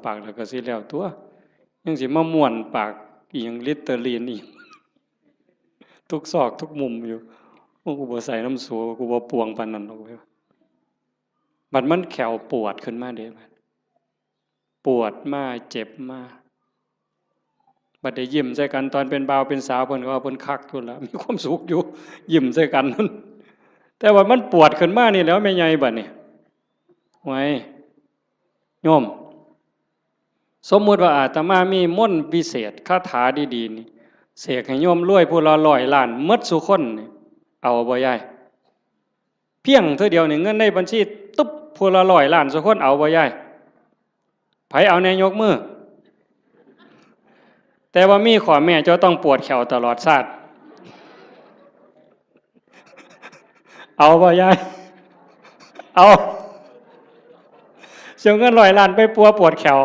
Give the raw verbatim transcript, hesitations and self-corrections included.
ปากแล้วก็สิแล้วตัว ยังสิมาม่วนปากอีหยัง Listerine อีก ทุกซอกทุกมุมอยู่ โอ้ กูบ่ใส่น้ำสู กูบ่ปวงปานนั้นดอก บัดมันแข้วปวดขึ้นมาเด้ บัดปวดมา เจ็บมา บัดได้ยิ้มใส่กัน ตอนเป็นบ่าวเป็นสาว เพิ่นก็ว่าเพิ่นคักอยู่ล่ะ มีความสุขอยู่ ยิ้มใส่กัน แต่ว่ามันปวดขึ้นมานี่แหล้ว แม่ใหญ่บัดนี้ ไว้ โยม สมมุติว่าอาตมามีมนต์วิเศษ คาถาดีๆ นี่ เสกให้โยมรวยผู้ละร้อยล้านหมดซุคนนี่ เอาบ่ยาย เพียงเทื่อเดียวนี่ เงินในบัญชี ตุ๊บ ผู้ละร้อยล้านซุคน เอาบ่ยาย ไผเอาแน่ยกมือ แต่ว่ามีข้อแม้ เจ้าต้องปวดแข้วตลอดชาติ เอาบ่ยาย เอา เสียเงินร้อยล้านไปปัวปวดแข้ว